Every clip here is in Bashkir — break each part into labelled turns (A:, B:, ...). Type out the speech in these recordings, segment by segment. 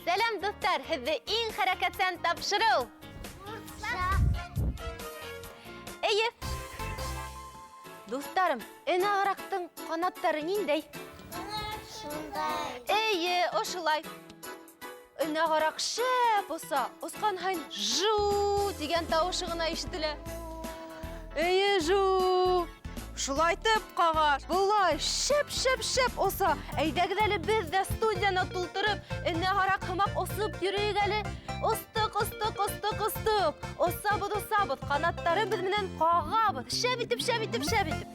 A: Сәләм, дуҫтар! Һеҙҙе иң хәрәкәтсән тапшырыу! Эйе. Дуҫтарым, энағыраҡтың ҡанаттары ниндәй?
B: Шундай.
A: Эйе, ошолай. Энағыраҡ шәп оса, осҡан һайын жу тигән тауышы ғына ишетелә. Эйе, жу. Шулайтып ҡаға, былай шәп-шәп-шәп оса. Әйҙәгеҙ әле беҙ ҙә студияны тултырып, энәғараҡ һымаҡ осоп йөрөйөк әле. Остыҡ, остыҡ, остыҡ, остыҡ. Осабыҙ, осабыҙ, ҡанаттарыбыҙ менән ҡағабыҙ. Шәп итеп, шәп итеп, шәп итеп.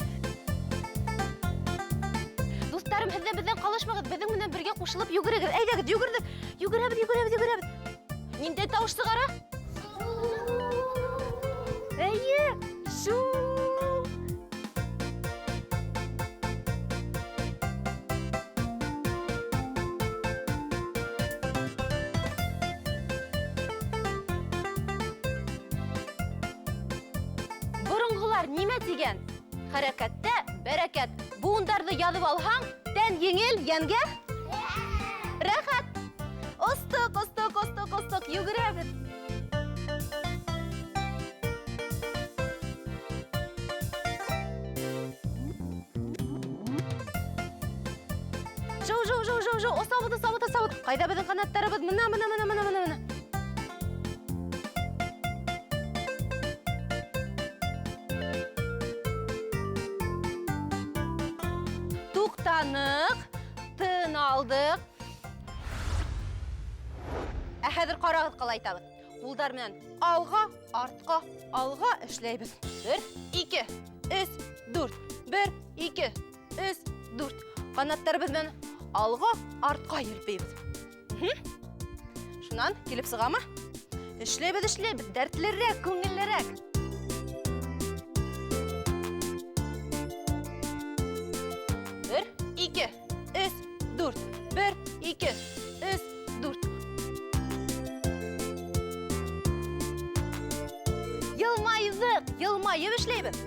A: Дуҫтарым, һеҙ ҙә беҙҙән ҡалышмағыҙ, беҙҙең менән бергә ҡушылып йүгерегеҙ. Әйҙәгеҙ, йүгерҙек. Йүгерәбеҙ, йүгерәбеҙ, йүгерәбеҙ. Ниндәй тауыш сығара? Эйе, шу. Боронғолар нимә тигән? Хәрәкәттә бәрәкәт. Буындарҙы яҙып алһаң, тән еңел, йәнгә рәхәт. Остоҡ, остоҡ, остоҡ, остоҡ, йүгерәбеҙ. Жау, жау, жау, жау, жау, осабыҙ, осабыҙ, осабыҙ. Ҡайҙа беҙҙең ҡанаттарыбыҙ? Мына, мына, мына, мына, мына, мына. Туҡтаныҡ, тын алдыҡ. Ә хәҙер ҡарағыҙ ҡалай итәбеҙ. Ҡулдар менән алға, артҡа, алға эшләйбеҙ. Бер, ике, өс, дүрт. Бер, ике, өс, дүрт. Ҡанаттарыбыҙ менән алға, артҡа елпейбеҙ. Шунан килеп сығамы? Эшләйбеҙ, эшләйбеҙ. Дәртлерәк, күңеллерәк. Бер, ике, өс, дүрт. Бер, ике, өс, дүрт. Йылмайҙыҡ, йылмайып эшләйбеҙ.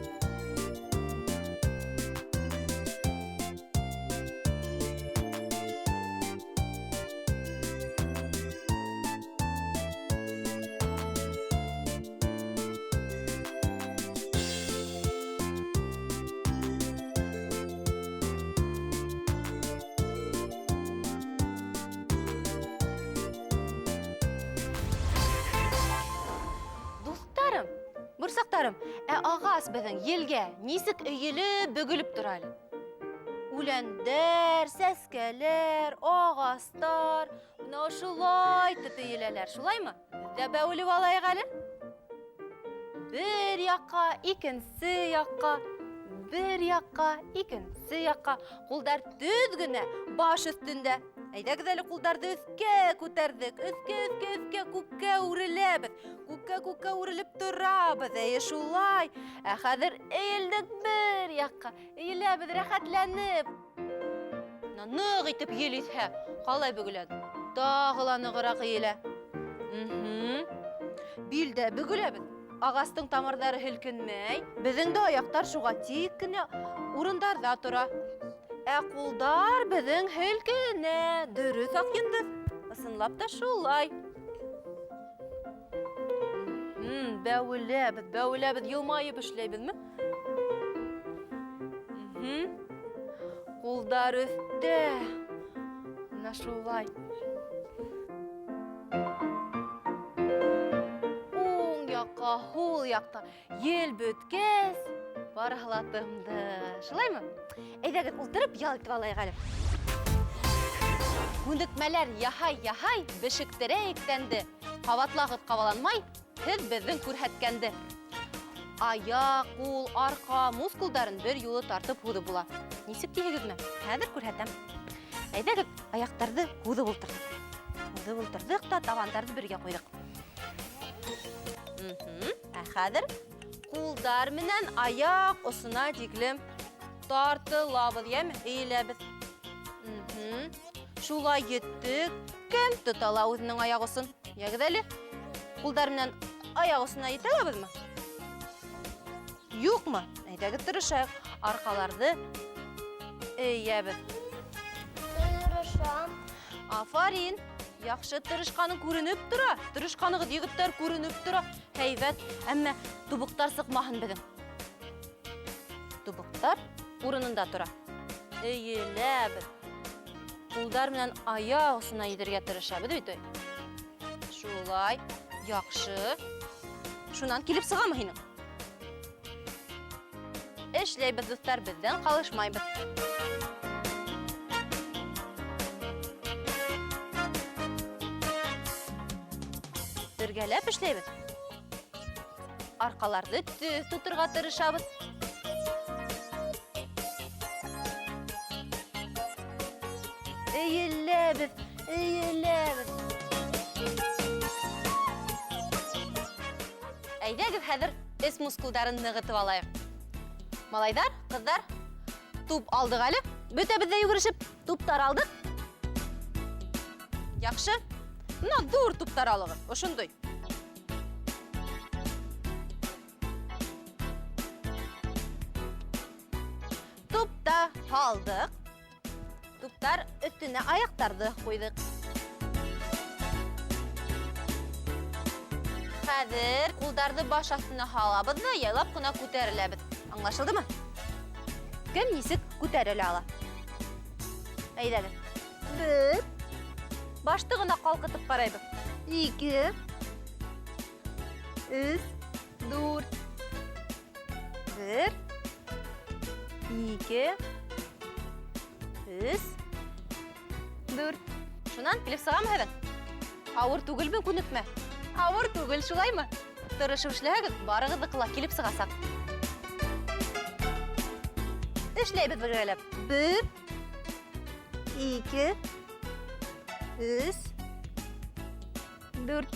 A: Дуҫтарым, борсаҡтарым, ә ағас беҙҙең елгә нисек өйөлөп, бөгөлөп тора әле? Үләндәр, сәскәләр, ағастар, бына ошолай итеп өйөләләр, шулаймы? Беҙ ҙә бәүелеп алайыҡ әле. Бер яҡҡа, икенсе яҡҡа, бер яҡҡа, икенсе яҡҡа. Ҡулдар төҙ генә, баш өҫтөндә. Әйҙәгеҙ әле ҡулдарҙы өҫкә күтәрҙек. Өҫкә, өҫкә, өҫкә, күккә үреләбеҙ. Күккә, күккә үрелеп торабыҙ. Эйе, шулай. Ә хәҙер эйелдек бер яҡҡа. Эйеләбеҙ рәхәтләнеп. Бына ныҡ итеп ел иҫһә, ҡалай бөгөлә? Тағы ла нығыраҡ эйелә. Билдә бөгөләбеҙ. Ағастың тамырҙары һелкенмәй. Беҙҙең дә аяҡтар шуға тик кенә урындарҙа тора. Ә ҡулдар беҙҙең һелкенә. Дөрөҫ, Аҡйондоҙ. Ысынлап та шулай. Бәүеләбеҙ, бәүеләбеҙ, йылмайып эшләйбеҙме? Ҡулдар өҫтә. Менә шулай. Уң яҡҡа, һул яҡта. Ел бөткәс, барыһы ла тымды. Шулаймы? Әйҙәгеҙ, ултырып ял итеп алайыҡ әле. Күнекмәләр яһай-яһай бешектерәйек тәнде. Ҡабатлағыҙ ҡабаланмай, һеҙ беҙҙең күрһәткәнде. Аяҡ, ҡул, арҡа мускулдарын бер юлы тартып һуҙып була. Нисек тиһегеҙме? Хәҙер күрһәтәм. Әйҙәгеҙ, аяҡтарҙы һуҙып ултырҙыҡ. Һуҙып ултырҙыҡ та табандарҙы бергә ҡуйҙыҡ. Ә хәҙер ҡулдар менән аяҡ осона тиклем тартылабыҙ, йәме? Эйеләбеҙ. Шулай еттек. Кем тота ала үҙенең аяҡ осон? Йәгеҙ әле. Ҡулдар менән аяҡ осона етә алабыҙмы? Юҡмы? Әйҙәгеҙ тырышайыҡ. Арҡаларҙы эйәбеҙ.
B: Тырышам.
A: Афарин. Яҡшы тырышҡаның күренеп тора. Тырышҡанығыҙ егеттәр күренеп тора. Һәйбәт, әммә тубыҡтар сыҡмаһын беҙҙең. Тубыҡтар урынында тора. Эйеләбеҙ. Ҡулдар менән аяҡ осона етергә тырышабыҙ бит. Шулай, яҡшы. Шунан килеп сығамы һинең? Эшләйбеҙ, дуҫтар, беҙҙән ҡалышмайбыҙ. Бергәләп эшләйбеҙ. Арҡаларҙы төҙ тоторға тырышабыҙ. Эйеләбеҙ, эйеләбеҙ. Әйҙәгеҙ хәҙер эс мускулдарын нығытып алайыҡ. Малайҙар, ҡыҙҙар, туп алдыҡ әле. Бөтәбеҙ ҙә йүгерешеп туптар алдыҡ. Яҡшы. Бына ҙур туптар алығыҙ, ошондай. Тупта һалдыҡ. Туптар өҫтөнә аяҡтарҙы ҡуйҙыҡ. Хәҙер ҡулдарҙы баш аҫтына һалабыҙ ҙа яйлап ҡына күтәреләбеҙ. Аңлашылдымы? Кем нисек күтәрелә ала? Әйҙәгеҙ. Бер. Башты ғына ҡалҡытып ҡарайбыҙ. 2, 3, 4. 1, 2, 3, 4. Шунан килеп сығамы һеҙҙең? Ауыр түгелме күнекмә? Ауыр түгел, шулаймы? Тырышып эшләһәгеҙ, барығыҙҙыҡы ла килеп сығасаҡ. Эшләйбеҙ бергәләп. 1, 2, 3, 4.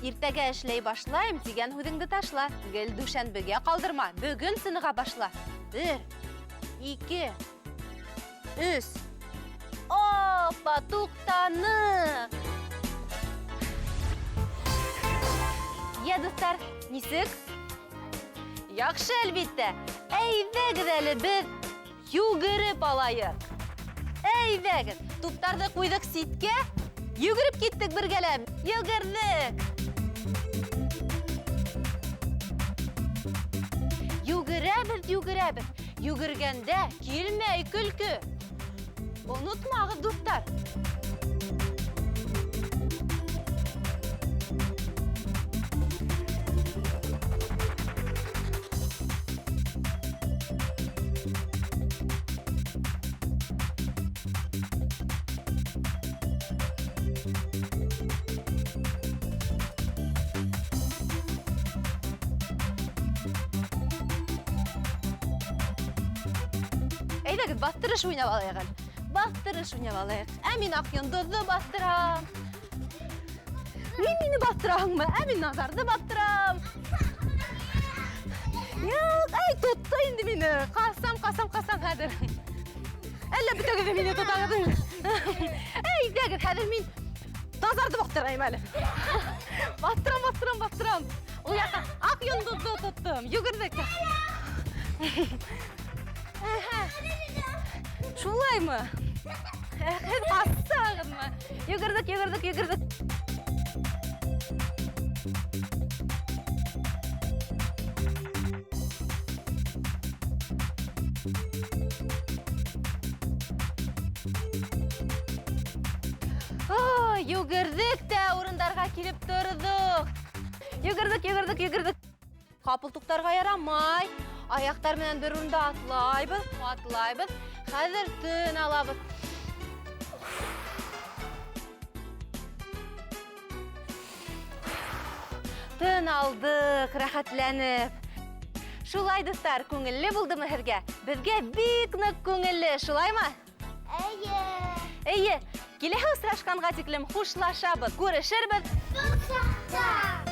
A: Иртәгә эшләй башлайым тигән һүҙеңде ташла. Гел дүшәнбегә ҡалдырма. Бөгөн сыныға башла. 1, 2, 3. Опа, туҡтаныҡ. Йә, дуҫтар, нисек? Яҡшы, әлбиттә. Әйҙәгеҙ әле беҙ йүгереп алайыҡ. Әйҙәгеҙ, туптарҙы ҡуйҙыҡ ситкә, йүгереп киттек бергәләп. Йүгерҙек. Йүгерәбеҙ, йүгерәбеҙ. Йүгергәндә килмәй көлкө. Онотмағыҙ, дуҫтар. Әйҙәгеҙ, баҫтырыш уйнап алайыҡ әле. Баҫтырыш уйнап алайыҡ. Ә мин Аҡ йондоҙҙо баҫтырам. Мин мине баҫтыраһыңмы? Ә мин Назарҙы баҫтырам. Юҡ, әй, тотто инде мине. Ҡасам, ҡасам, ҡасам хәҙер. Әллә бөтәгеҙ ҙә мине тотағыҙ. Әйҙәгеҙ, хәҙер мин Назарҙы баҫтырайым әле. Баҫтырам, баҫтырам, баҫтырам. Ул яҡта Аҡ йондоҙҙо тоттом. Йүгерҙек. Әһә. Шулаймы? Һеҙ ҡасағыҙмы? Йүгерҙек, йүгерҙек, йүгерҙек. Ой, йүгерҙек тә урындарға килеп торҙоҡ. Йүгерҙек, йүгерҙек, йүгерҙек. Ҡапыл туҡтарға ярамай. Аяҡтар менән бер урында атлайбыҙ, атлайбыҙ. Хәҙер тын алабыҙ. Тын алдыҡ, рәхәтләнеп. Шулай, дуҫтар, күңелле булдымы һеҙгә? Беҙгә бик ныҡ күңелле, шулаймы?
B: Эйе.
A: Эйе. Киләһе осрашҡанға тиклем хушлашабыҙ, күрешербеҙ.
B: Был саҡта.